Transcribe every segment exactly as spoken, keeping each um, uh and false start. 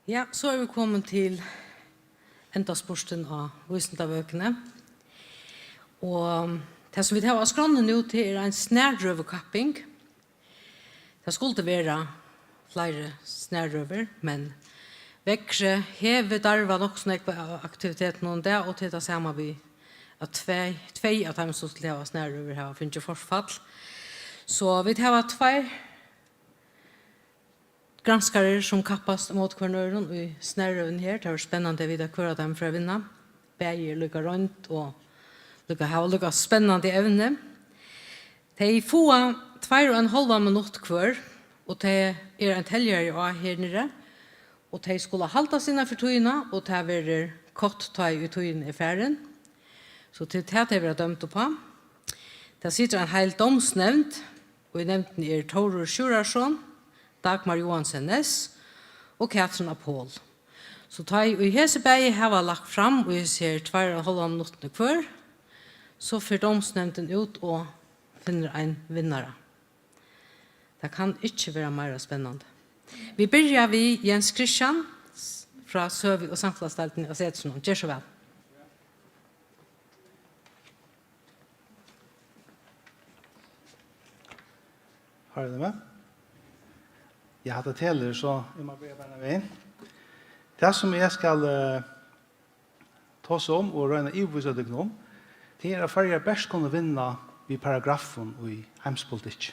Ja, so eru vit komin til endaspurtin á vísindavøkuni. Og tað, sum vit hava á skránni nú, tað er ein snarrøðukapping. Tað skuldi vera fleiri snarrøður, men veðrið hevur darvað nokk so nógv av aktivitetunum í dag, og tað er tað sama við, at tvey, tvey av teimum, sum skuldu hava snarrøður, hava fingið forfall. So vit hava tveir granskarar, sum kappast móti hvørjum øðrum í snarrøðuni her. Tað verður spennandi at vita, hvør av teimum fer at vinna. Bæði eru líka roynd og líka, hava líka spennandi evni. Tey fáa tveir og ein hálvan minutt hvør, og tað er ein teljari á her niðri, og tey skulu haldast innan fyri tíðina, og tað verður kott, tá ið tíðin er farin. So tað er tað, tey verða dømd uppá. Tað situr ein heil dómsnevnd, og í nevndini er Tórður Sjúrðarson, Dagmar Johansen Næss og Katrin Apol. So tá ið hesi bæði hava lagt fram í hesi her tveir og ein hálvan minuttini hvør, so fer dómsnevndin út og finnur ein vinnara. Tað kann ikki vera meira spennandi. Vit byrja við Jens Christian frá Søgu- og samfelagsdeildini á Setrinum. Ger so væl. Hoyrir tú meg? Ja, hatta telur, so eg má byrja beinanvegin. Tað, sum eg skal, eh, tosa um og royna at yvirvísa tykkum um, tað er, at Føroyar bert kunnu vinna við paragraffum í heimspolitikki.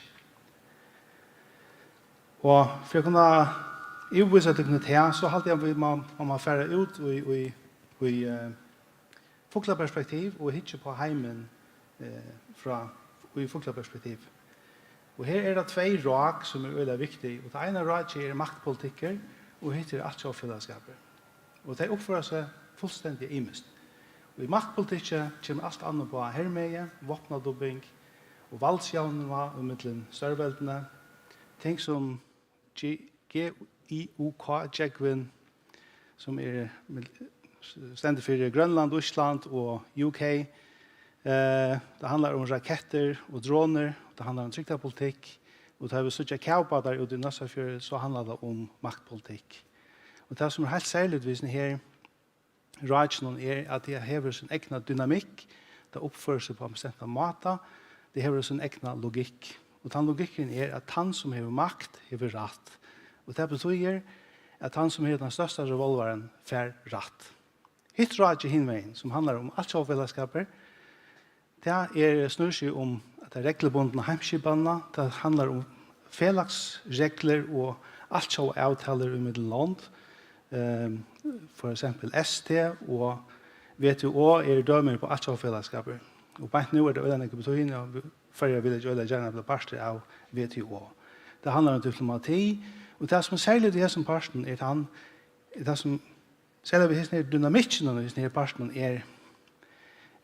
Og fyri at kunna yvirvísa tykkum tað, so haldi eg, at vit má, man má fara út í, í, í, eh, fuglaperspektiv og hyggja upp á heimin, eh, frá, í fuglaperspektiv. Og her er tað tvey rák, sum er øgiliga viktig, og tað eina rákið er maktpolitikkur, og hitt er altjóðafelagskapur. Og tey uppføra seg fullstendiga ymiskt. Og í maktpolitikki kemur alt annað upp á hermegi, vápnadubbing og valdsjavnvág ímillum stórveldini. Ting sum G-, G I U K, Gjógvin, sum er, stendur fyri Grønland, Ísland og U K. Eh, tað handlar um rakettir og dronir, tað handlar um trygdarpolitikk, og tá vit síggja kavbátar úti í Nólsoyarfjørði, so handlar tað um maktpolitikk. Og tað, sum er heilt serligt við hesum her rákinum, er, at tað hevur sín egna dynamikk, tað uppførir seg á ein bestemtan máta, tað hevur sín egna logikk. Og tann logikkurin er, at tann, sum hevur makt, hevur rætt. Og tað betýðir, at tann, sum hevur tann størsta revolvaran, fær rætt. Hitt rákið hin vegin, sum handlar um altjóðafelagskapir, tað er, snýr seg um tað reglubundna heimsskipanina. Tað handlar um felagsreglur og altjóða avtalur ímillum lond. Ehm, for eksempel S T og W T O eru dømi upp á altjóðafelagskapir. Og beint nú er tað øgiliga nógv betýðing, og Føroyar vilja øgiliga gjarna vera partur av W T O. Tað handlar um diplomati, og tað, sum er serligt í hesum partinum, er tann, er tað, sum serliga við hesum her dynamikkinum og hesum her partinum, er,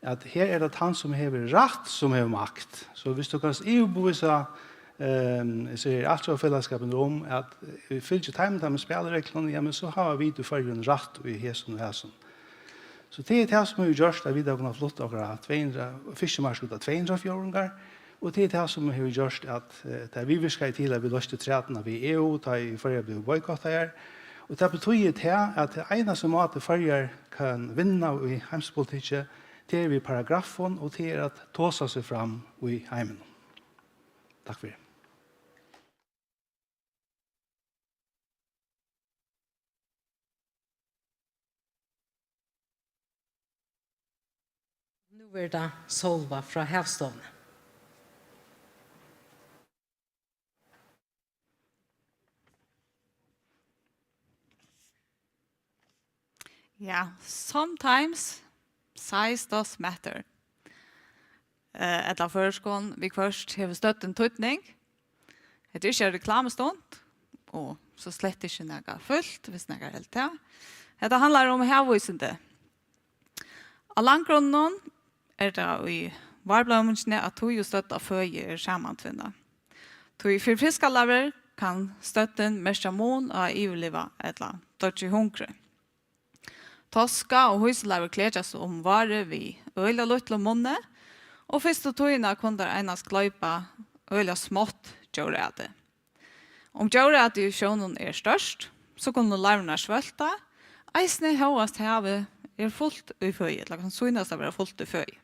at her er tað tann, sum hevur rætt, sum hevur makt. So viss tú kanst yvirbevísa, ehm, so er altjóðafelagskapin um, at, eh, vit fylgja teimum, teimum spælireglunum, ja, men so hava vit í Føroyum rætt í hesum og hasum. So tað er tað, sum hevur gjørt, at vit hava kunnað flutt okkara tvey hundrað, fiskimark út á tvey hundrað fjórðingar, og tað er tað, sum hevur gjørt, at, eh, tað viðvirkaði til, at vit loystu trætuna við E U, tá ið Føroyar blivu boykottaðar. Og tað betýðir tað, at tað einasta máti, Føroyar kann vinna í heimspolitikki, tað er við paragraffum, og tað er at tosa seg fram í heiminum. Takk fyri. Nú verður tað Sólvá frá Havstovuni. Ja, sometimes size does matter. Eh, ella á føroyskum, viðhvørt hevur støddin týdning. Hetta er ikki ein reklamustund, og so slett ikki nakað fult, viss nakar heldur tað. Hetta handlar um havvísindi. Á landgrunninum er tað í várblómingini, at tíð og stødd á føði er samantvinnað. Tí fyri fiskalarvir kann støddin merkja mun á at yvirliva ella doyggja í hungri. Toska og hýsularvir klekjast um várið við øgiliga lítlum munni, og fyrstu tíðina kunnu teir einans gloypa øgiliga smátt djóraæti. Um djóraætið í sjónum er stórt, so kunnu larvurnar svølta, eisini hóast havið er fult í føði, ella kann sýnast at vera fult í føði.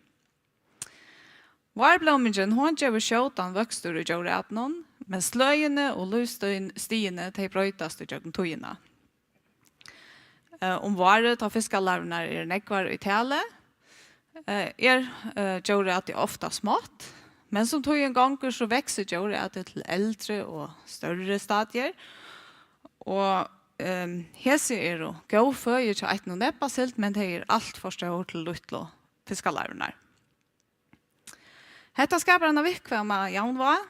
Várblómingin, hon gevur skjótan vøkstur í djóraætinum, men sløgini og lívsstigini, tey broytast í gjøgnum tíðina. Eh, um várið, tá fiskalarvurnar eru nógvar í tali, eh, er, eh, djóraætið ofta smátt, men sum tíðin gongur, so veksur djóraætið til eldri og størri stadier, og, ehm, hesi eru góð føði hjá eittunum nepasild, men tey eru alt for stór til lítlu fiskalarvurnar. Hetta skapar eina viðkvæma javnvág.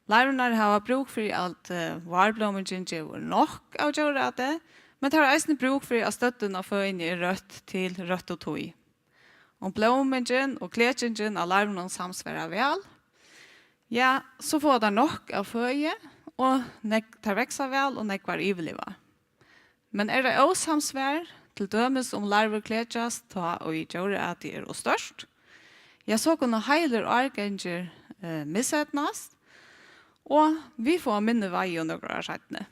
Larvurnar hava brúk fyri, at, eh, várblómingin gevur nokk av djóraæti, men tær hava eisini brúk fyri, at støddin av føðini er røtt til røttu tíð. Um blómingin og klekingin av larvunum samsvara væl, ja, so fáa tær nokk av føði, og nógv, tær vaksa væl og nógvar yvirliva. Men er tað ósamsvar, til dømis um larvur klekjast, tá ið djóraætið er ov stórt, ja, so kunnu heilir árgangir, eh, miseydnast, og vit fáa minni veiðu nøkur ár seinni.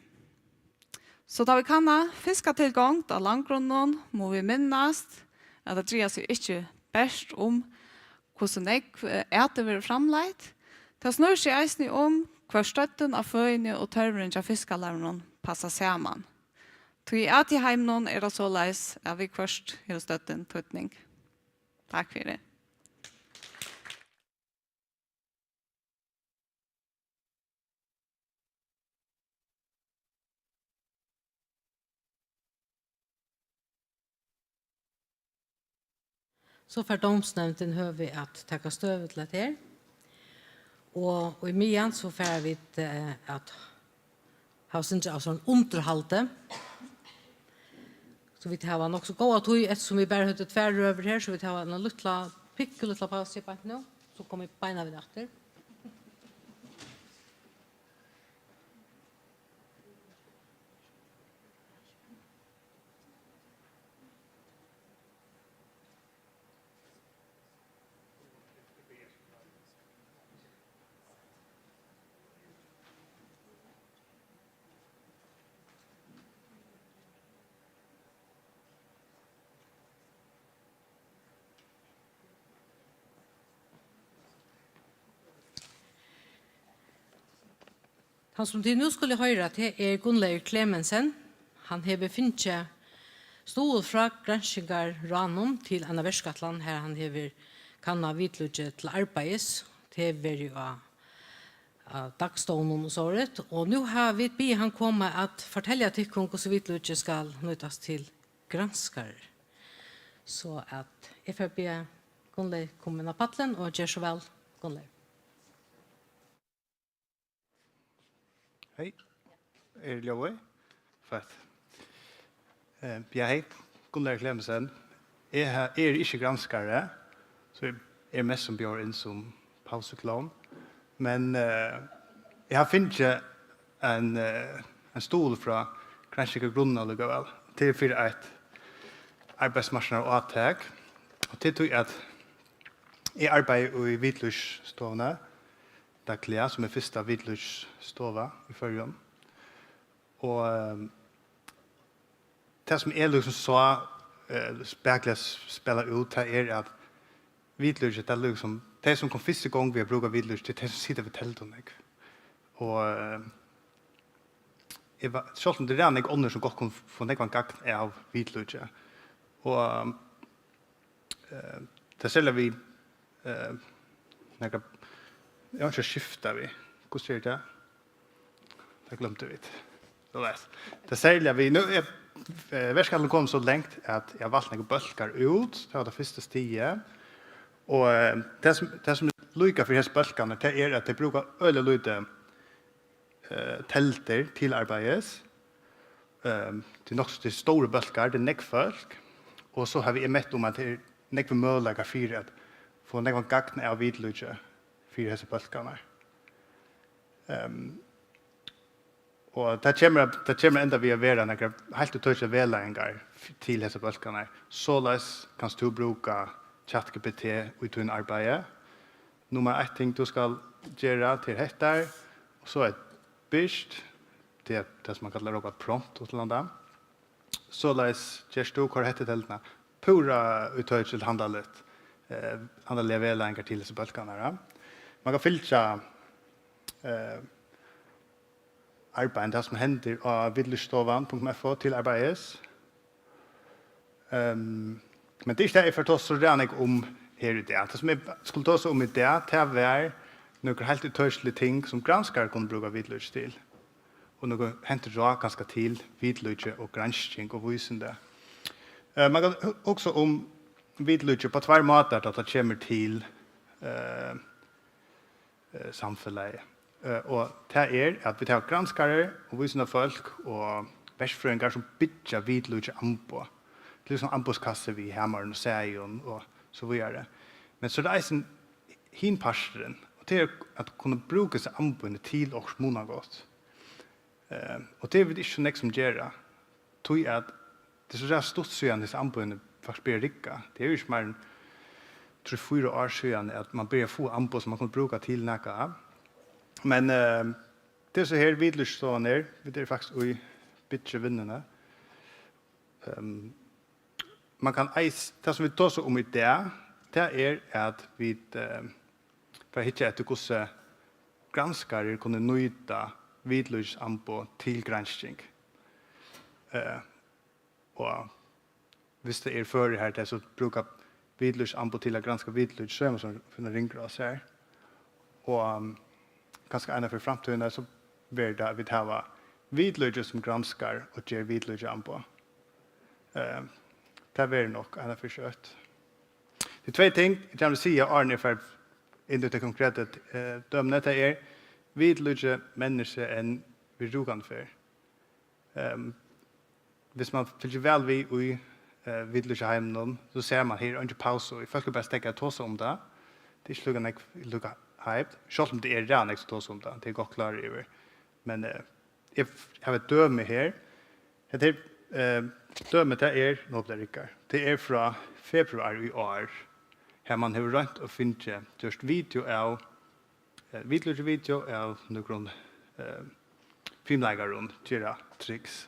So tá vit kanna fiskatilgongd á landgrunninum, mugu vit minnast, at tað dreiar seg ikki bert um, hvussu nógv, eh, æti verður framleitt. Tað snýr seg eisini um, hvør støddin av føðini og tørvurin hjá fiskalarvunum passa saman. Tí at í heiminum er tað soleiðis, at viðhvørt hevur støddin týdning. Takk fyri. So fær dómsnevndin høvi at taka støðu til hetta her. Og, og í miðjan so fara vit, eh, at hava eitt sindur av sovorðnum undirhaldi. So vit hava nokk so góða tíð, eftirsum vit bara høvdu tvær røður her, so vit hava eina lítla, pikkulítla pausu beint nú, so koma vit beinanvegin aftur. Tann, sum tit nú skulu hoyra, tað er Gunnleygur Clemensen. Hann hevur fingið stuðul frá granskingarráðnum til eina verkætlan, har hann hevur kannað vitlíki til arbeiðis. Tað hevur verið á, á dagstovnum og sovorðið. Og nú hava vit biðið hann koma at fortelja tykkum, hvussu vitlíki skal nýtast til granskarar. So at eg fari at biðja Gunnleyg koma inn á pallin, og ger so væl, Gunnleyg. Hey, er ljóðið? Feitt. Eh, ja, hey, Gunnleygur Clemensen. Eg ha-, eg eri ikki granskari, so eg eri mest sum bjóðari inn sum pausuklón. Men, eh, eg havi fingið ein, eh, ein stuðul frá granskingargrunninum allíkavæl. Tað er fyri eitt arbeiðsmarknaðarátak. Og tað er tí, at eg arbeiði í vitlíkisstovuni, dagliga, sum er fyrsta vitlíkisstova í Føroyum. Og, ehm, tað, sum eg líkasum sá, eh, spakuliga s-, spæla út, tað er, at vitlíki, tað er líkasum, tey, sum koma fyrst í gongd við at brúka vitlíki, tað eru tey, sum sita við teldum nógv. Og, eh, eg var, sjálvt um tað eru nógv onnur, sum gott kunnu fáa nógvan gagn av vitlíki. Og, eh, tað er serliga við, eh, nakrar, eg havi ikki skift við. Hvussu er tað? Tað gloymdu vit. Soleiðis. Tað serliga við, nú er, eh, verkætlanin komin so langt, at eg havi valt nakrar bólkar út. Tað var tað fyrsta stigið. Og, eh, tað sum, tað sum er líka fyri hesar bólkarnar, tað er, at tey brúka øgiliga lítið, eh, teldur til arbeiðis. Ehm, tað er nokk so, tað eru stórir bólkar, tað er nógv fólk. Og so havi eg mett um, at tað eru nógvir møguleikar fyri at fáa nógvan gagn av vitlíki fyri hesar bólkarnar. Ehm, og tað kemur at, tað kemur at enda við at vera nakrar heilt ítøkiligar vegleiðingar f-, til hesar bólkarnar. Soleiðis kanst tú brúka ChatGPT í tínum arbeiði. Nummar eitt ting, tú skal gera, tað er hetta, og so eitt byrt, tað er tað, sum man kallar robot prompt og til annað. Soleiðis gert tú, koyr hetta í telduna. Púra ítøkiligt, handaligt, eh, handaligar vegleiðingar til hesar bólkarnar, ja. Man kann fylgja, eh, arbeiðið, tað sum hendir á vitlíkisstovan punktum f o til arbeiðis. Ehm, men tað er ikki tað, eg fari at tosa so ræðuliga nógv um her í dag. Tað, sum eg skuldi tosa um í dag, tað var nøkur heilt ítøkilig ting, sum granskarar kunnu brúka vitlíki til. Og nøkur hent ráð kanska til vitlíki og gransking og vísindi. Eh, man kann hu-, hugsa um vitlíki upp á tveir mátar, tá tað kemur til, eh, eh, samfelagið. Eh, og tað er, at vit hava granskarar og vísindafólk og verkfrøðingar, sum byggja vitlíkis amboð. Til dømis amboðskassir við hamarum og sagum og so víðari. Men so er tað eisini hin parturin, og tað er at kunna brúka hesi amboðini til okkurt munagott. Eh, og tað eru vit ikki so nógv sum gera, tí at tað er so rætt stutt síðan hesi amboðini faktiskt byrjaðu at rigga. Tað er jo ikki meir enn trý, fýra ár síðan, at man byrjaði at fáa amboð, sum man kundi brúka til nakað. Men, eh, tað er so her, vitlíkisstovan er, vit eru faktiskt í byggivinnuni. Ehm, man kann eis-, tað, sum vit tosa um í dag, tað er, at vit, eh, fara at hyggja eftir, hvussu granskarar kunnu nýta vitlíkisamboð til gransking. Eh, og viss tað er føri har, tað so brúka vitlíkisamboð til at granska vitlíki, so er man so finna ringra á sær. Og, um, kanska eina ferð í framtíðini, so verður tað, at vit hava vitlíki, sum granskar og ger vitlíkisamboð. Eh, tað verður nokk eina ferð skjótt. Tað er tvey ting, eg gjarna vil siga, áðrenn eg fari inn í tey konkretu, eh, dømini. Tað er, vitlíki mennir seg enn við rúkandi ferð. Ehm, viss man fylgir væl við í, eh, vitlíkaheiminum, so sær man, her er eingin pausa, og fólk eru bara steðgað at tosa um tað. Tað er ikki líka nógv, líka hyped, sjálvt um tað er ræðuliga nógv sum tosa um tað, tað er eg gott klárur yvir. Men, eh, eg f-, havi eitt dømi her. Hetta her, eh, dømi, tað er, nú blívur tað rigga. Tað er frá februar í ár, har man hevur roynt og fingið gjørt video av, eh, vitlíkisvideo av nøkrum, eh, fimleikarum gera triks.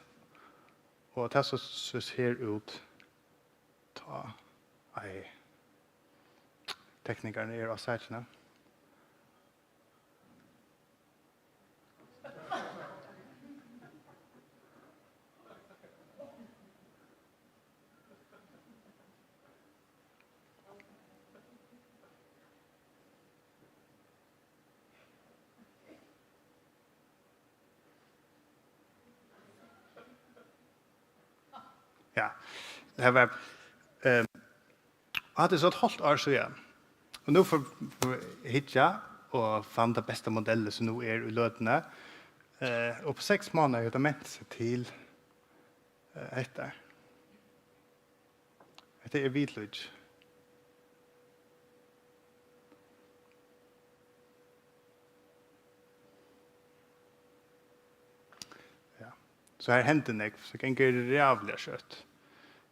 Og tað so, sær her út, tá, ei, teknikarin er á sakini. Ja, tað var, eh, hatta er so eitt hálvt ár síðan. Og nú fór, fór eg hyggja og fann ta besta modellin sum nú er í løtuni. Eh, og uppá seks mánaðir hevur tað ment seg til, eh, hetta. Hetta er vitlíki. Ja. So her hendir nógv, so gongur ræðuliga skjótt.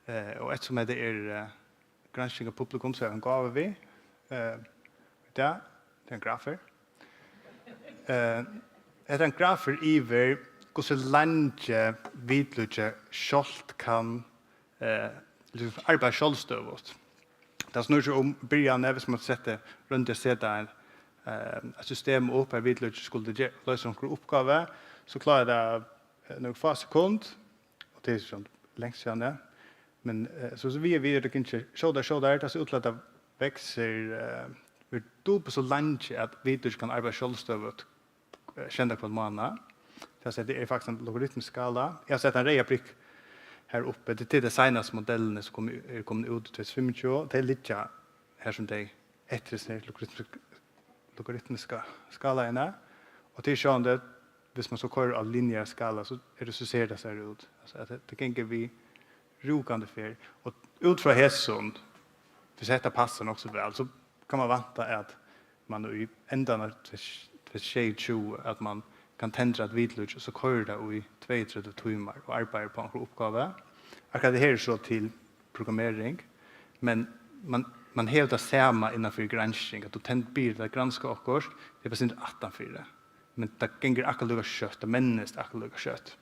Eh, og eftirsum hetta er, eh, gransking av publikum, so er ein gáva við. Eh, í dag, tað er ein grafur. Eh, hetta er ein grafur yvir, hvussu leingi vitlíki sjálvt kann, eh, liksom, arbeiða sjálvstøðugt. Tað snýr seg um byrjanina, viss man setti, royndi at seta ein, eh, eitt system upp, har vitlíki skuldi ge-, loysa onkra uppgávu, so kláraði tað, eh, nøkur fá sekund, og tað er so langt síðan, ja. Men, eh, so, so við, við er tað gingið skjótari, skjótari, tað sær út til at tað veksur, eh, verður dupult so leingi, at vitlíki kann arbeiða sjálvstøðugt, eh, sjeynda hvønn mánað. Tað er, tað er faktiskt ein logaritmisk skala. Eg havi sett ein reyðan prikk her uppi. Tað er, tað er tey seinastu modellini sum komu, eru komnir út í tvey túsund og fimmogtjúgu. Tey liggja her sum tey eftir hesum her logaritmisk-, logaritmiska skalaini. Og tað er sjálvandi, viss man so koyrir á linear skala, so er tað, so sær tað sær út. Altso, at tað, tað gongur við rúkandi ferð. Og út frá hesum, viss hetta passar nokk so væl, so kann man vænta, at man í endan av tvey túsund og sjeyogtjúgu, at man kann tendra eitt vitlíki, og so koyrir tað í tveyogtretivu tímar og arbeiðir upp á onkra uppgávu. Akkurát tað her er so til programmering, men man, man hevur tað sama innan fyri gransking, at tú tend-, biður tað granska okkurt, tað er bara sindur aftan fyri. men tað gongur akkurát líka skjótt, tað mennist akkurát líka skjótt.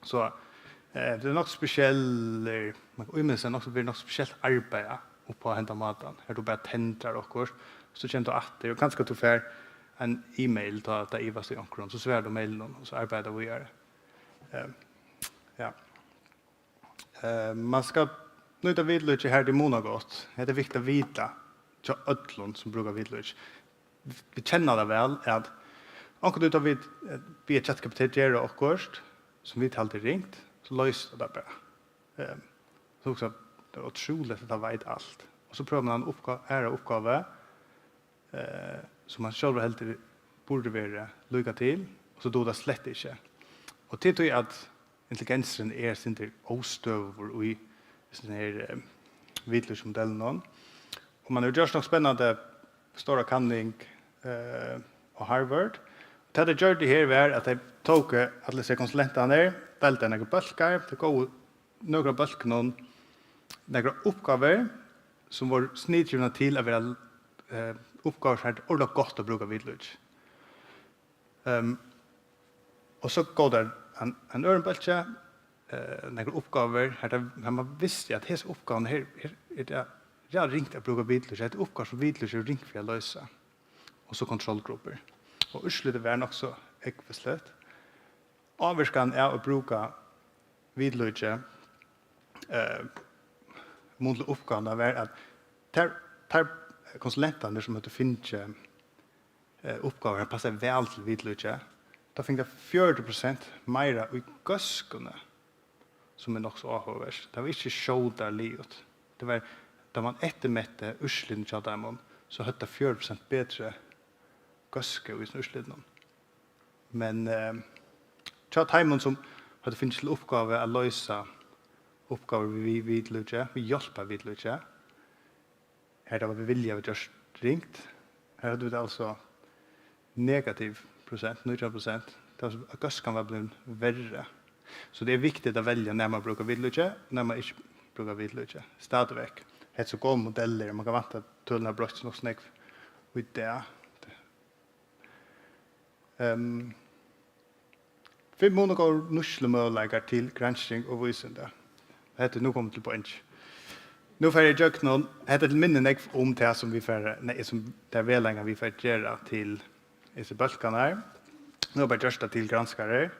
So eh, tað er nokk spesielt, man kann ímynda sær nokk, verður nokk spesielt arbeiði upp á hendan mátan. Har tú bara tendrar okkurt, so kemur tú aftur, og kanska tú fær ein e-mail, tá tað ivast í onkrum, so svarar tú mailinum, og so arbeiðir tað víðari. Eh, ja. Eh, man skal nýta vitlíki har tað er munagott. Hetta er viktigt at vita hjá øllum sum brúka vitlíki. Vit kenna tað væl, at onkuntíð tá vit eh, biðja ChatGPT gera okkurt, sum vit halda er ringt, so loysir tað bara. Eh, so hugsa, tað er ótrúligt, at tað veit alt. Og so prøvar man eina uppgá-, aðra uppgávu, eh, sum man sjálvur heldur burdi verið líka til, og so dugir tað slett ikki. Og til tí at intelligensurin er eitt sindur óstøðugur í hesum her eh, vitlíkismodellunum. Og man hevur gjørt nokk spennandi stóra kanning eh, á Harvard. Tað tey gjørdu her var, at tey tóku allar hesar konsulentarnar, deildu tey í nakrar bólkar, tey góvu nøkur av bólkunum nakrar uppgávur, sum vóru sniðgivnar til at vera eh, uppgávur, sum er ordiliga gott at brúka vitlíki. Um, og so góvu tey ein, ein øðrum bólki eh, nakrar uppgávur, har, tað, har man visti, at hesa uppgávuna her, her er tað ja, ringt at brúka vitlíki. Hetta er uppgávur, sum vitlíki er ringt fyri at loysa. Og so kontrollgruppur. Og úrslitið var nokk so ógvusligt. Ávirkan av at brúka vitlíki eh, mun til uppgávuna var, at tær, tær konsulentarnir, sum høvdu fingið eh, uppgávur, har passaði væl til vitlíki, tá fingu tær fjøruti prosent meira í góðskuni, sum er nokk so áhugavert. Tað var ikki skjótari liðugt. Tað var, tá man eftirmetti úrslitini hjá teimum, so høvdu tær fjøruti prosent betri góðsku í hesum úrslitunum. Men eh, hjá teimum, sum høvdu fingið til uppgávu at loysa uppgávur við vitlíki, við hjálp av vitlíki, har tað var við vilja gjørt ringt, har høvdu vit altso negativ prosent, nítjan prosent. Tað var sum, at góðskan var blivin verri. So tað er viktigt at velja, nær man brúkar vitlíki, nær man ikki brúkar vitlíki. Stadigvekk. Hetta er so góðar modellir, man kann vænta, at tølini hava broytt seg nokk so nógv í dag. Um, fimm munagóðir nýtslumøguleikar til gransking og vísindi. Hetta er nú komið til poeng. Nú fari eg ígjøgnum, hetta minnir nógv um tað, sum vit fara, nei, sum tær vegleiðingar, vit fara at gera til hesar bólkarnar. Nú er bara gjørt tað til granskarar.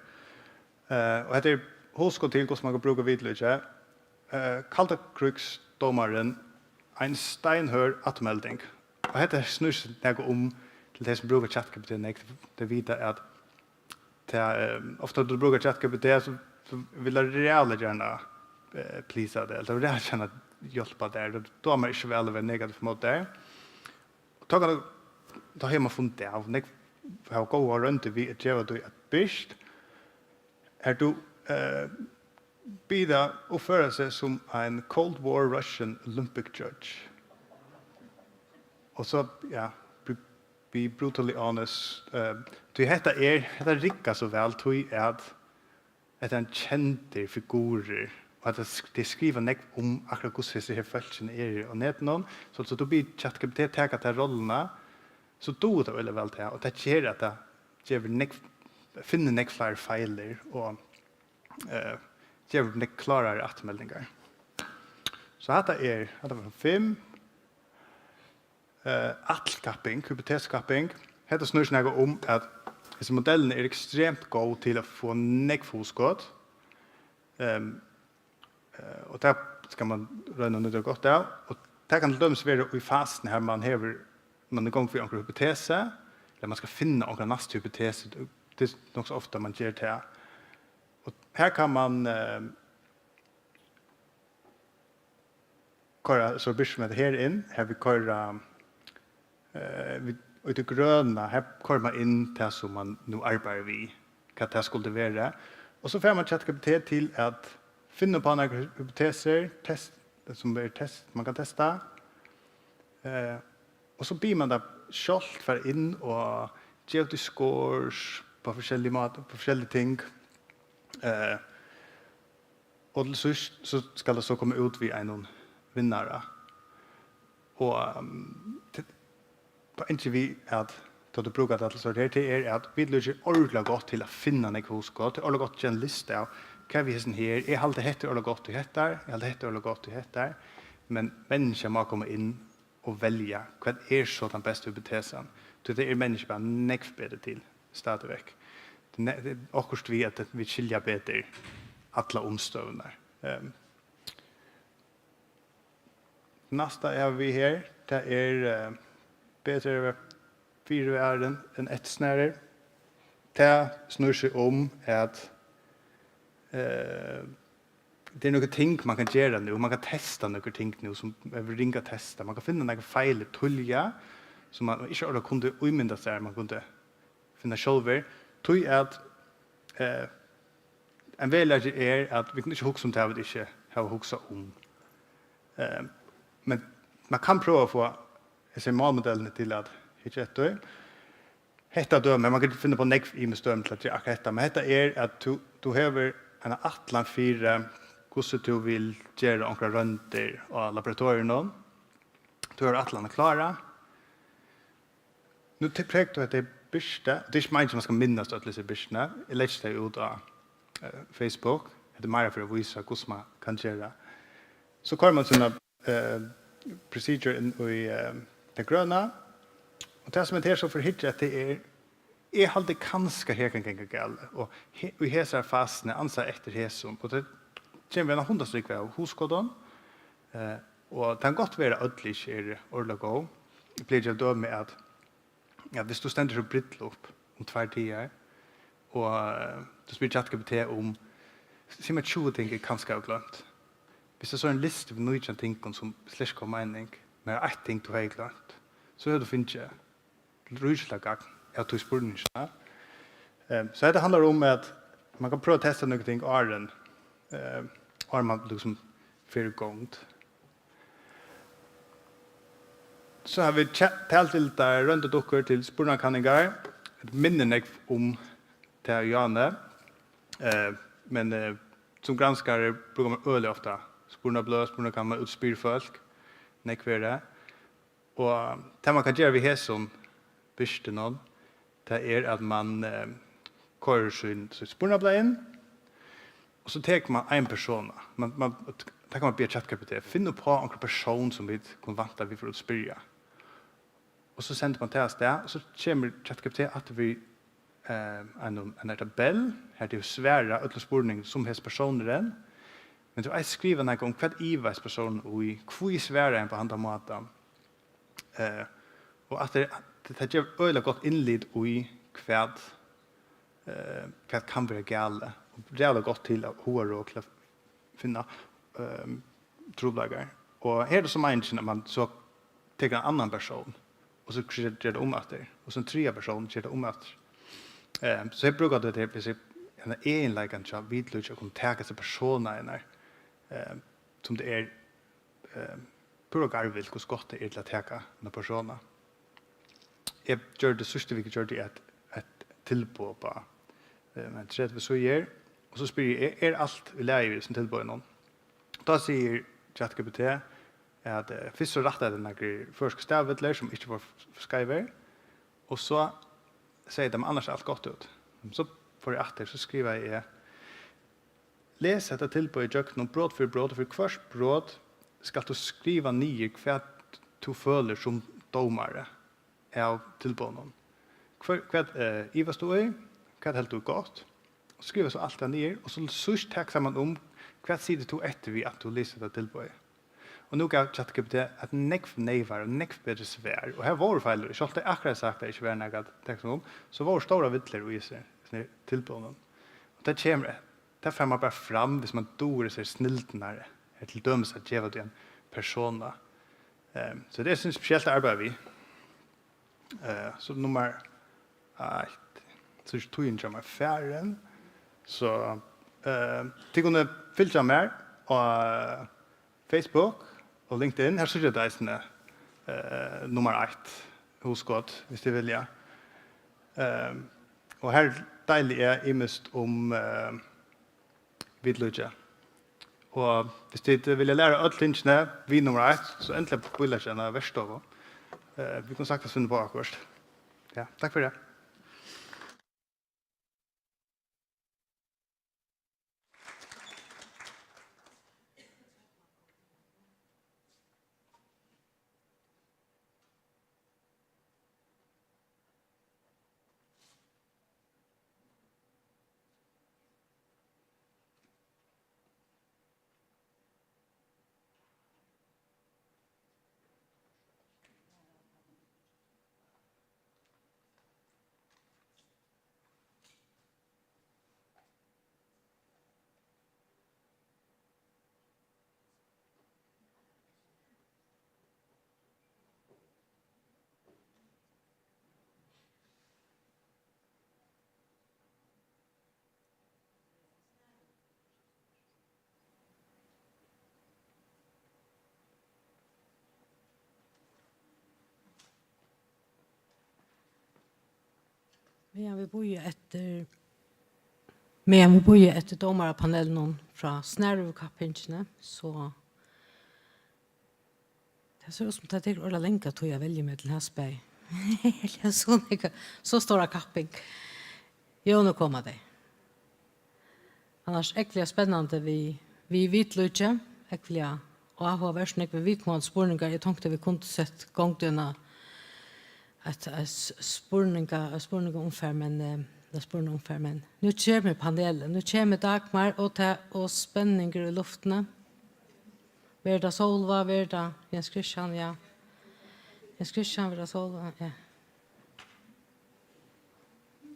Eh, og hetta er hugskot til, hvussu man kann brúka vitlíki. Eh, kaldakrígsdómarin, ein steinhørð afturmelding. Og hetta snýr seg nakað um, til tey, sum brúka ChatGPT nógv, tey vita, at tað, eh, ofta, tá tú brúkar ChatGPT, so, so vil tað ræðuliga gjarna eh, pleasa teg, ella ræðuliga gjarna hjálpa tær. Tað dámar ikki væl at vera negativ móti tær. Og tá kann tað, tá hevur man funnið av, nógv hava góðar royndir við at geva tí eitt byrst, har tú eh, biður tað uppføra seg sum ein Cold War Russian Olympic judge. Og so, ja, be, be brutally honest. Eh, tí hetta er, hetta riggar so væl, tí at hetta er ein kendur figurur, og at tað sk-, tey skriva nógv um akkurát, hvussu hesir her fólkini eru á netinum, so, so tú biður ChatGPT taka ta rolluna, so dugir tað øgiliga væl tað, og tað ger, at tað gevur nógv, finnur nógv fleiri feilir, og eh, gevur nógv klárari afturmeldingar. So hatta er, hatta var fimm. Eh, ætlkapping, hypotesukapping. Hetta snýr seg nakað um, at hesi modellini eru ekstremt góð til at fáa nógv hugskot. Ehm, eh, og tað skal man royna at nýta gott av. Og tað kann til dømis vera í fasuni, har man hevur, man er í gongd við onkra hypotesu, ella man skal finna onkra næstu hypotesu. Tað er nokk so ofta, man ger tað. Og her kann man eh, koyra so virksomheitina her inn, har vit koyra eh, vit, í tí grøna, her koyrir man inn tað, sum man nú arbeiðir við, hvat tað skuldi vera. Og so fær man ChatGPT til at finna upp á nakrar hypotesur, test, sum er test, man kann testa. Eh, og so biður man tað sjálvt fara inn og geva út í scores på forskellige måter, på forskellige ting. Eh, og til síðst, so skal tað so koma út við einum vinnara. Og um, t-, poengið við at tá tú brúkar tað til sovorðið her, tað er, at vitlíka er ordiliga gott til at finna nógv hugskot. Tað er ordiliga gott at gera ein lista av, hvat við hesum her, eg haldi, hetta er ordiliga gott í hetta, eg haldi, hetta er ordiliga gott í hetta. Men menniskjað má koma inn og velja, hvat er so tann besta hypotesan? Tí tað er menniskjað bara nógv betri til, stadigvæk. Tað er ne-, tað er okkurt við, at vit skilja betur allar umstøðurnar. Ehm, Næsta er við her, tað er, eh, betri at vera fyrivarin enn eftirsnarur. Tað snýr seg um, at, eh, tað er nøkur ting, man kann gera nú. Man kann testa nøkur ting nú, sum er ringt at testa. Man kann finna nøkur feil tíðliga, sum man ikki orðið kundi ímynda sær, man kundi finna sjálvur. Tí at, eh, ein veruleiki er, at vit kunnu ikki hugsa um tað, vit ikki hava hugsað um. Eh, men man kann prøva at fáa hesi málmodellini til at hyggja eftir. Hetta dømi, man kann finna upp á nógv ymisk dømi til at gera akkurát hetta, men hetta er, at tú, tú hevur eina ætlan fyri, hvussu tú vil gera onkrar royndir á laboratoriunum. Tú hevur ætlan at klára. Nú te-, prek tú, at tey birta, og tað er ikki meiningin, man skal minnast øll hesi birtini. Eg leggi tey út á, eh, Facebook. Hetta er meira fyri at vísa, hvussu man kann gera. So koyrir man sína, eh, procedure inn í, eh, tað grøna. Og tað, sum er her so fyri hyggja, at tað er, eg haldi kanska, her kann ganga galið. Og he-, í hesari fasuni, ansa eftir hesum. Og tað kemur við eina hundrað stykk av hugskotum. Eh, og tað kann gott vera, at øll ikki eru ordiliga góð. Eg plagi at geva dømi at, at viss tú stendur á brúdleypi um tveir dagar, og, eh, tú spyr ChatGPT um, sig mær tjúgu ting eg kanska havi gloymt. Viss tað so er ein listi við nítjan tingum sum slett ikki geva meining, men eitt ting tú hevði gloymt, so hevur tú fingið ríkiliga gagn av tí spurninginum. Ehm, so hetta handlar um, at man kann prøva at testa nøkur ting áðrenn, eh, áðrenn man líkasum fer í gongd. So hava vit tja-, talgildar royndardukkur til spurnakanningar. Hetta minnir nógv um tað í Javni. Eh, men, eh, sum granskari brúkar man øgiliga ofta spurnabløð, spurnakannanir, út og spyr fólk. Nógv verri. Og tað, man kann gera við hesum birtunum, tað er, at man, eh, koyrir sín, sítt spurnablað inn, og so tekur man ein persona. Man, man, tað kann man biðja ChatGPT, finn upp á onkran persón, sum vit kunnu vænta, vit fara út at spyrja. Og so sendir man tað avstað, og so kemur ChatGPT aftur við, eh, einum, einari tabell, har tú svarar øllum spurningum sum hesin persónurin, men tú eisini skrivar nakað um, hvat ivaðist persónurin í, hví svaraði hann á handan mátan. Eh, og at tað, tað gevur øgiliga gott innlit í, hvat, eh, hvat kann vera galið, og ræðuliga gott til at hugaráð til at finna, ehm, trupulleikar. Og her er tað so meiningin, at man so tekur ein annan persón, og so ger, ger tað um aftur, og so ein triðja persón ger tað um aftur. Ehm, so her brúkar tú hetta her, hesa, henda eginleikan hjá vitlíki at kunna taka hesa persónuna, ehm, sum tað er, eh, púra garvilt, hvussu gott tað er til at taka eina persónu. Eg gjørdi, síðstu viku gjørdi eg eitt, eitt tilboð upp á, eh, men tretivu síður, og so spyr eg, er, er alt í lagi við hesum tilboðinum? Tá sigur ChatGPT, at, eh, fyrst so rættaði tað nakrir føroyskir stavivillur, sum ikki vóru f-, skeivir, og so segði tað, men annars er alt gott út. So fór eg aftur, so skrivaði eg, les hetta tilboðið ígjøgnum brot fyri brot, og fyri hvørt brot skalt tú skriva niður, hvat tú følir sum dómari av tilboðnum. Hvør, hvat, eh, ivast tú í? Hvat heldur tú er gott? Og skriva so alt tað niður, og so síðst tak saman um, hvat situr tú eftir við, at tú lesur hetta tilboðið? Og nú gav ChatGPT eitt nógv neyvari og nógv betri svar, og har vóru feilir. Sjálvt tey akkurát sagt, at tað ikki var nakað at taka saman um, so vóru stórar villur í hesi, hesi tilboðunum. Og tað kemur, tað fær man bara fram, viss man dugir hesar snildirnar, er til dømis at geva tí ein persóna. Ehm, so tað er, synist, spesielt at arbeiða við. Eh, so nummar eitt. So er tíðin hjá mær farin. So, eh, tit kunnu fylgja mær á Facebook og LinkedIn. Har síggja tit eisini, eh, nummar eitt hugskot, viss tit vilja. Ehm, og har deili eg ymiskt um, eh, vitlíki. Og viss tit vilja læra øll tingini við nummar eitt, so endiliga bíleggja eina verkstovu. Eh, vit kunnu saktans finna upp á okkurt. Ja, takk fyri. Meðan vit bíða eftir, meðan vit bíða eftir dómarapanelinum frá Snarøvukappingini, so tað sær út sum tað tekur øgiliga langa tíð at velja millum hasi bæði. Ella so nógva, so stóra kapping. Jú, nú koma tey. Annars ógvuliga spennandi við, við viðlíki, ógvuliga áhugavert, nógvir viðkomandi spurningar. Eg tonkti, vit kundu sett gongdina eitt, eitt s-, spurninga-, eitt spurningaumfar, men, eh, tað spurningaumfar, men nú kemur panelið, nú kemur Dagmar, og tað, og spenningur í luftini. Verður tað Sólvá, verður tað Jens Christian, ja. Jens Christian, verður tað Sólvá, ja.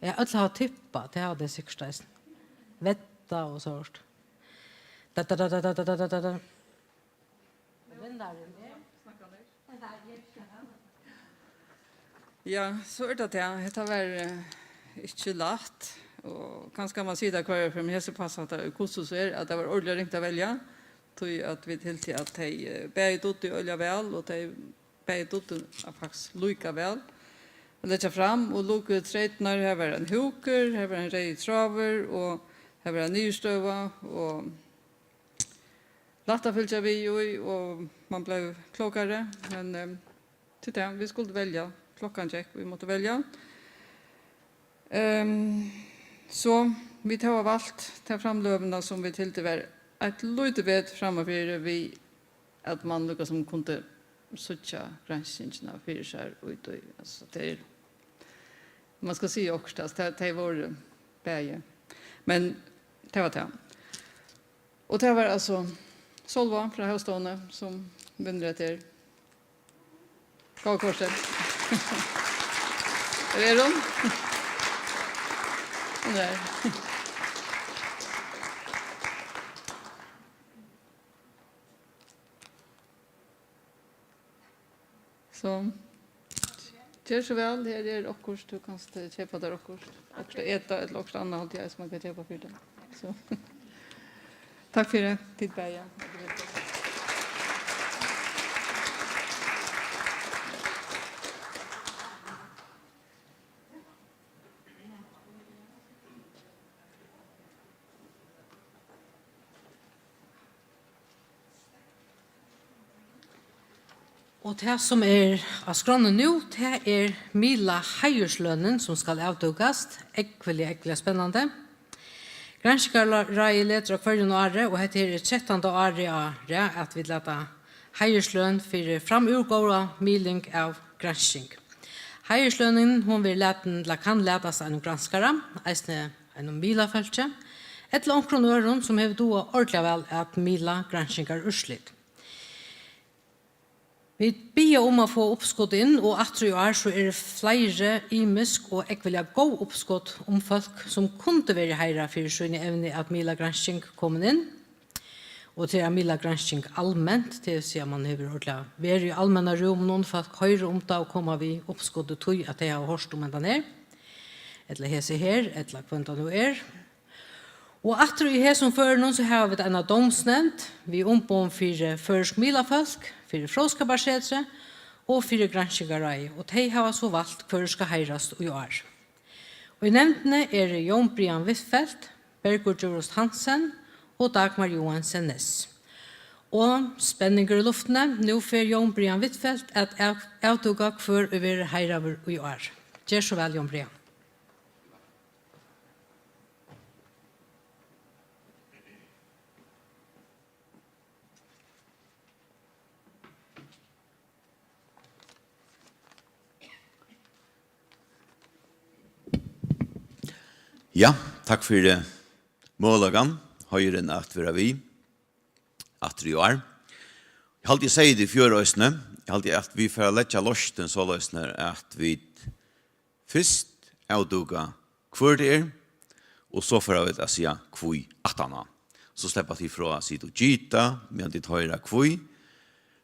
Ja, øll hava tippað, tað hava tey sikkurt eisini. Veddað og so okkurt. Da, da, da. Vinnarin er. Ja, so er tað tað. Hetta var, eh, ikki lætt, og kanska man sigur tað hvørja ferð, men hesi passa tað, hvussu so er, at tað var ordiliga ringt at velja, tí at vit hildu, at tey, eh, bæði dugdu øgiliga væl, og tey bæði dugdu at faktiskt líka væl at leggja fram og luku treytirnar. Her var ein húkur, her var ein reyður tráður, og her var ein niðurstøða, og lætt at fylgja við í, og man bleiv klókari, men, ehm, til tað, vit skuldu velja. Klokkan gekk, vit máttu velja. Ehm, so vit hava valt ta framløguna, sum vit hildu var eitt lítið bet frammanfyri, við at man líkasum kundi síggja granskingina fyri sær í tí. Altso, tað er, man skal siga okkurt, altso, tað, tey vóru bæði. Men tað var tað. Og tað var altso Sólvá frá Havstovuni, sum vinnur hetta her. Góða kortið. Hvar er hon? Hon er. So, ger so væl, her er okkurt, tú kanst, eh, keypa tær okkurt. Okkurt at eta, ella okkurt annað, haldi eg, sum man kann keypa fyri tað. So, takk fyri, tit bæði. Og tað, sum er á skránni nú, tað er miðla heiðurslønin, sum skal avdúkast. Ógvuliga, ógvuliga spennandi. Granskingarráðið letur á hvørjum ári, og hetta her er trettanda árið á rað, at vit lata heiðursløn fyri framúr góða miðling av gransking. Heiðurslønin, hon verður latin, ella kann latast einum granskara, eisini einum miðlafólki, ella onkrum øðrum, sum hevur dugað ordiliga væl at miðla granskingarúrslit. Vit biðja um at fáa uppskot inn, og aftur í ár, so eru fleiri ymisk og ógvuliga góð uppskot um fólk, sum kundu verið heiðrað fyri síni evni at miðla gransking, komin inn. Og til at miðla gransking alment, tað vil siga, man hevur ordiliga verið í almenna rúminum, fólk hoyra um tað og koma við uppskot í tí, at tey hava hoyrt um hendan her, ella hesi her, ella hvønn tað nú er. Og aftur í hesum førinum, so hava vit eina dómsnevnd við umboðum fyri føroysk miðlafólk, fyri Fróðskaparsetrið og fyri Granskingarráðið, og tey hava so valt, hvør skal heiðrast í ár. Og í nevndini eru Jón Brian Huitfeldt, Bergur Djurhuus Hansen og Dagmar Joensen Næss. Og spenningur í luftini, nú fer Jón Brian Huitfeldt at av-, avdúka, hvør ið verður heiðraður í ár. Ger so væl, Jón Brian. Ja, takk fyri møguleikan, heiðurin at vera við aftur í ár. Eg haldi, eg segði tað í fjør eisini. Eg haldi, at vit fara at leggja lostin soleiðis, at vit fyrst avdúka, hvør tað er, og so fara vit at siga, hví aftaná. So sleppa tit frá at sita og gita, meðan tit hoyra hví,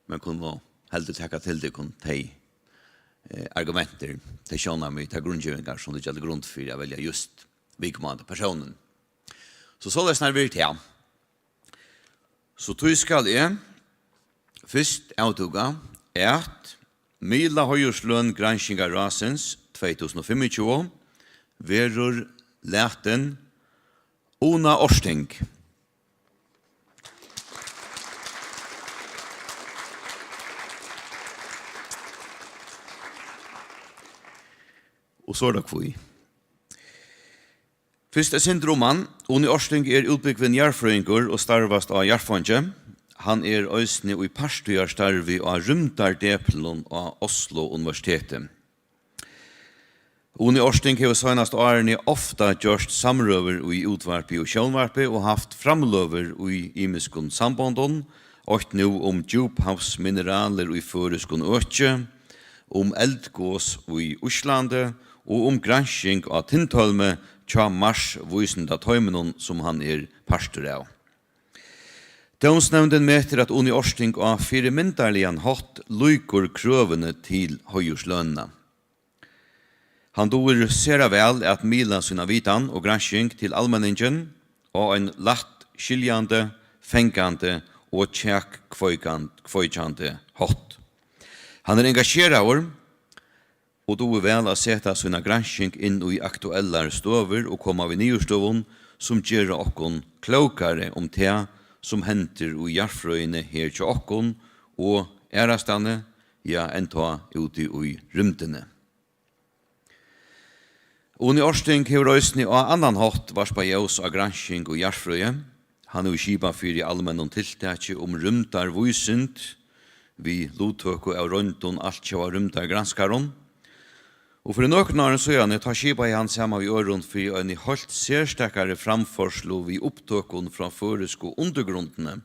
men kunnu heldur taka til tykkum tey, eh, argumentir, tey sjónarmið, tær grundgevingar, sum liggja til grund fyri at velja júst viðkomandi persónin. So soleiðis nær verður tað. So tí skal eg fyrst avdúka, at miðla heiðursløn Granskingarráðsins tvey túsund og fimmogtjúgu verður latin Una Orting. Og so er tað hví. Fyrst eitt sindur um hann. Uni Orting er útbúgvin jarðfrøðingur og starvast á Jarðfeingi. Hann er eisini í parttíðarstarvi á rúmdardeplinum á Oslo Universiteti. Uni Orting hevur seinastu árini ofta gjørt samrøður í útvarpi og sjónvarpi og havt framløgur í ymiskum sambondum, eitt nú um djúphavsmineralir í føroyskum øki, um eldgos í Íslandi og um gransking á Tindhólmi hjá Mars vísindateiminum, sum hann er partur av. Dómsnevndin metir, at Uni Orting á fyrimyndarligan hátt lýkur krøvini til heiðurslønina. Hann dugir sera væl at miðla sína vitan og gransking til almenningin á ein lætt skiljandi, fangandi og kjakkveikan-, kveikjandi hátt. Hann er engasjeraður og dugir væl at seta sína gransking inn í aktuellar støður og koma við niðurstøðum, sum gera okkum klókari um tað, sum hendir í jarðfrøðini her hjá okkum og aðrastaðni, ja, enntá úti í rúmdini. Uni Orting hevur eisini á annan hátt varpað ljós á gransking í jarðfrøði. Hann hevur skipað fyri almennum tiltaki um rúmdarvísind við luttøku av royndum altjóða rúmdargranskarum. Og fyri nøkrum árum síðani, tá skipaði hann saman við øðrum fyri eini heilt serstakari framførslu við upptøkum frá føroysku undirgrundini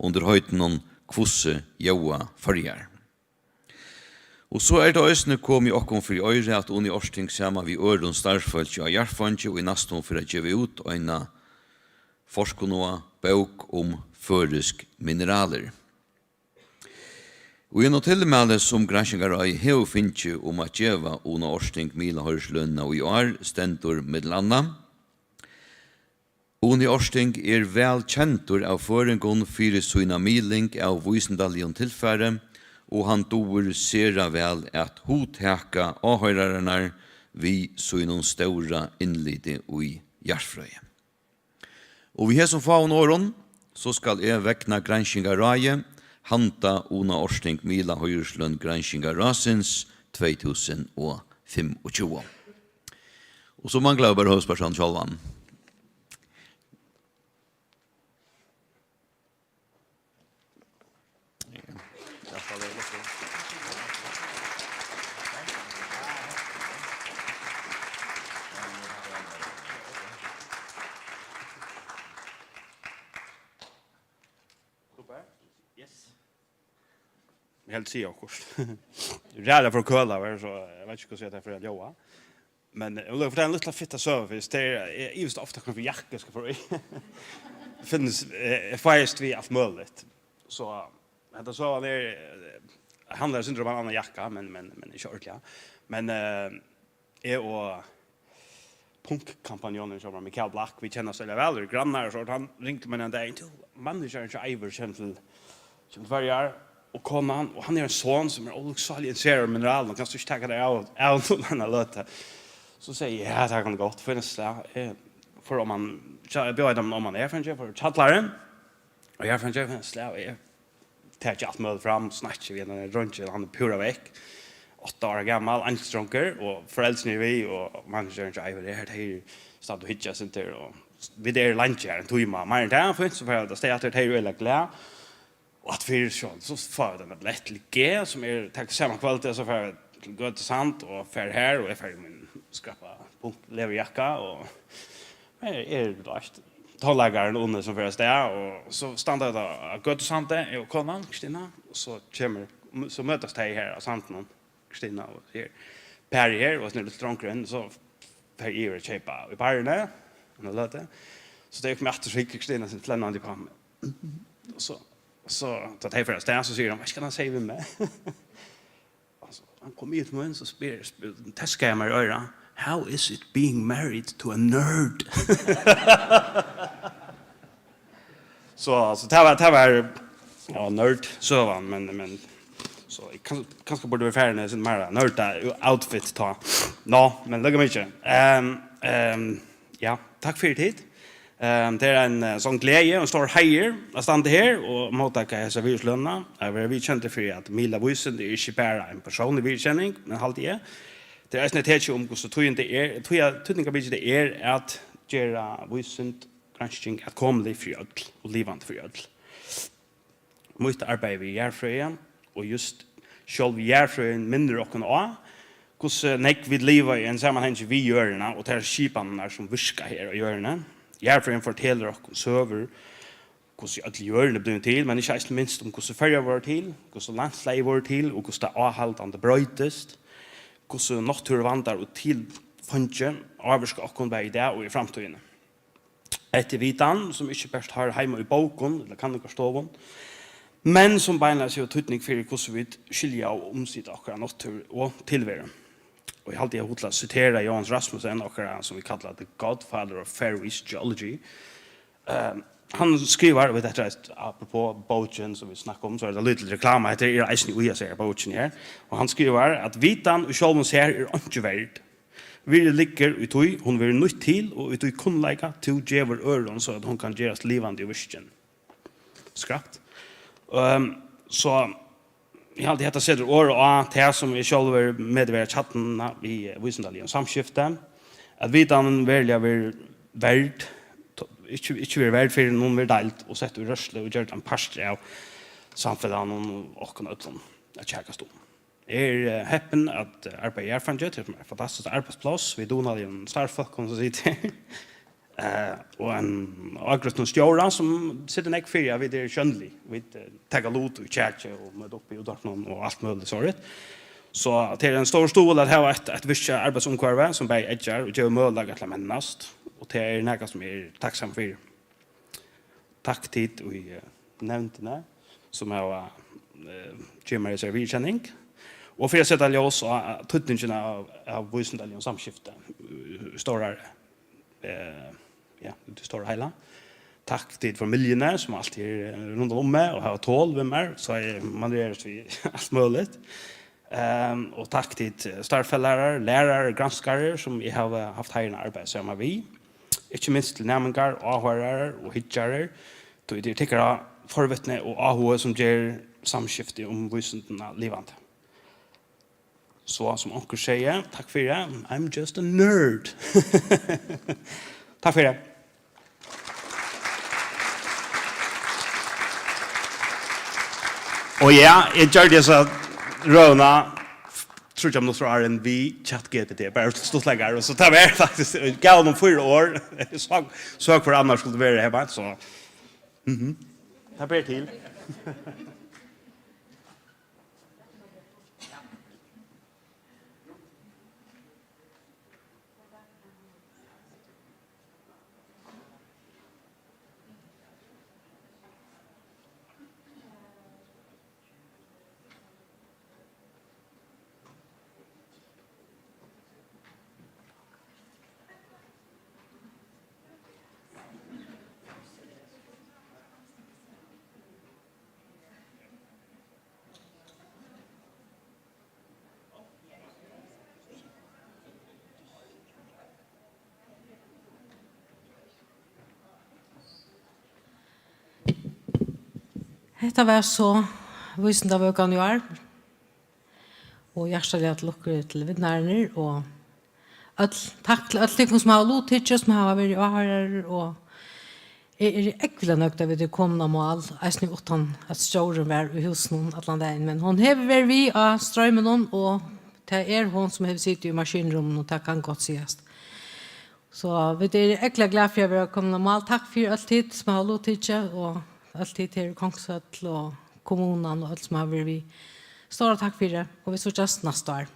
undir heitinum Hvussu ljóða Føroyar? Og so er tað eisini komið okkum fyri oyru, at Uni Orting saman við øðrum starvsfólki á Jarðfeingi í næstum fer at geva út eina forkunnaða bók um føroysk mineralir. Og í einum tilmæli, sum Granskingarráðið hevur fingið um at geva Una Orting miðla heiðurslønina í ár, stendur millum annað: Uni Orting er væl kendur av føroyingum fyri sína miðling av vísindaligum tilfari, og hann dugir sera væl at hugtaka áhoyrararnar við sínum stóra innliti í jarðfrøði. Og við hesum fáum orðum, so skal eg vegna Granskingarráðið handa Una Orting miðla heiðursløn Granskingarráðsins tvey túsund og fimmogtjúgu. Og so manglar bara høvuðspersónin sjálvan. Super. Yes. Eg helt siga okkurt. Ræðuliga forkølaður, so eg veit ikki, hvussu eg fari at ljóða. Men eg vil fortelja eina lítla fitta søgu fyrst. Tað er, eg ivist ofta, hvønn jakka eg skal fara í. Finnst, eh, eg feiðist við alt møguligt. So, hetta søgan er, eh, handlar eitt sindur um ein annan jakka, men, men, men ikki ordiliga. Men, eh, eg og punkkampanjonin, sum var Mikael Blak, vit kennast øgiliga væl, eru grannar og so, hann ringdi mær ein dagin: "Tú, managerin hjá Eivør kemur til, kemur til Føroyar, og konan, og hann hevur ein son sum er ólukksáliga interesseraður í mineralum, kanst tú ikki taka tær av, av honum eina løtu?" So segði eg: "Ja, tað kann gott, fínt slag." Eg fór oman, eg bjóðaði teimum oman í herbergið, fór í kjallaran, og í herbergið, fínt slag, og eg taki alt møguligt fram, snakki við hendan dreingin, hann er púra vekk. átta ára gamal, eingilskdrongur, og foreldrini eru við, og managerin hjá Eivør er her, tey standa og hyggja eitt sindur, og vit eru leingi her, ein tíma, meira enn tað, fínt, so fara vit avstað aftur, tey eru øgiliga glað, og aftur fyri sjálv, so fáa vit eina billett til G, sum er, taka sama kvøldið, so fara vit til Gøtusand, og fara her, og eg fari í mín skrappa pump-, leðurjakka, og her er, tú veitst, tónleikarin Unni, sum fer avstað, og so standa vit á, á Gøtusandi, eg og konan, Kristina, og so kemur, so møtast tey her á Sandinum. Kristina og her, Peri her, og so er lítli drongurin, so fer eg yvir at keypa í barini, eina løtu. So tá eg komi aftur, so hyggur Kristina sum flennandi upp á meg. Og so, so, tá tey fara avstað, so sigur hon: "Veitst tú hvat hann segði við meg?" Altso, hann kom yvir til mín, so spyr, spyr, teskaði mær í oyrað: "How is it being married to a nerd?" So, so tað var, tað var, ja, nerd-søgan, men, men, so eg kan, kanska burdi verið farin í eitt sindur meira nørda outfit tá. Nå, men líka mikið. Ehm, ehm, ja, takk fyri tit. Ehm, tað er ein, eh, stór gleði og ein stór heiður at standa her og móttaka hesa virðislønina. At vera viðurkendur fyri at miðla vísindi er ikki bara ein persónlig viðurkenning, men haldi eg. Tað er eisini eitt tekin um, hvussu týðandi er, týða-, týdningarmikið tað er at gera vísind gransking atkomulig fyri øll og livandi fyri øll. Mítt arbeiði við jarðfrøði, og júst sjálv jarðfrøðin minnir okkum á, hvussu nógv vit liva í ein samanhangi við jørðina og tær skipanirnar, sum virka her á jørðini. Jarðfrøðin fortelur okkum søgur, hvussu øll jørðin er blivin til, men ikki eisini minst um, hvussu Føroyar vóru til, hvussu landslagið vóru til, og hvussu tað áhaldandi broytist, hvussu náttúruvandar og tilfeingi ávirka okkum bæði í dag og í framtíðini. Hetta er vitan, sum ikki bert hoyrir heima í bókum ella kanningarstovum, men sum beinleiðis hevur týdning fyri, hvussu vit skilja og umsita okkara náttúru og tilveru. Og eg haldi, eg havi hug til at sitera Jóanes Rasmussen, okkara, sum vit kalla the godfather of Faroese geology. Ehm, hann skrivar, og hetta er eitt apropos bókin, sum vit snakka um, so er tað lítil reklama, hetta er eisini í hesari bókini her, og hann skrivar, at vitan í sjálvum sær er einki verd. Virði liggur í tí, hon verður nýtt til, og í tí kunnleika, tú gevur øðrum, so at hon kann gerast livandi og virkin. Skrapt. Ehm, so, eg haldi, hetta setur orð á tað, sum eg sjálvur meti vera kjarnuna við, eh, vísindaligum samskifti, at vitanin veruliga verður verd, to-, ikki, ikki verður verd, fyrr enn hon verður deild og sett í rørslu og gjørd ein partur av samfelagnum og okkum øllum at kjakast um. Eg eri, eh, heppin at, eh, arbeiða í Jarðfeingi, tað er eitt fantastiskt arbeiðspláss við dugnaligum starvsfólkum, sum sita her. Eh, og ein ágrýtnum stjóra, sum setir nógv fyri, at vit eru sjónlig. Vit, eh, taka lut í kjaki og møta upp í útvarpinum og alt møguligt sovorðið. So tað er ein stór stuðul at hava eitt, eitt virkið arbeiðsumhvørvi, sum bæði eggjar og gevur møguleika til at mennast. Og tað er nakað, sum eg eri takksamur fyri. Takk tit í, eh, nevndini, sum hava, eh, givið mær hesa viðurkenning. Og fyri at seta ljós á, á týdningin av, av vísindaligum samskifti í, í stórari, eh, ja, í tí stóra heila. Takk tit familjuni, sum altíð eru, eh, rundan um meg og hava tol við mær, so eg manøvrerar við alt møguligt. Ehm, og takk tit, eh, starvsfelagar, lærarar, granskarar, sum eg havi havt heiðurin at arbeiða saman við. Ikki minst til næmingar, áhoyrarar og hyggjarar, tí tað er tykkara forvitni og áhugi, sum ger samskifti um vísindina livandi. So, sum onkur segði, takk fyri, I'm just a nerd. Takk fyri. Og ja, eg gjørdi hesa røðuna tríggjar minuttir áðrenn við ChatGPT, bara stuttleikar, og so tað var faktiskt, eg gav honum fýra orð, so, so hvør annars skuldi vera her, so, mhm. Tað ber til. Hetta var so vísindavøkan í ár. Og hjartaliga til lukku til vinnararnar, og øll, takk til øll tykkum sum hava luttikið, sum hava verið áhoyrarar, og eg eri ógvuliga nøgd at vit eru komin á mál, eisini uttan at stjórin var í húsinum allan dagin, men hon hevur verið við á stroyminum, og tað er hon sum hevur sitið í maskinrúminum, og tað kann gott sigast. So vit eru ógvuliga glað fyri at vera komin á mál. Takk fyri øll tit sum hava luttikið, og øll tit her í Kongshøll og kommunan og øll sum hava verið við. Stóra takk fyri, og vit síggjast næsta ár.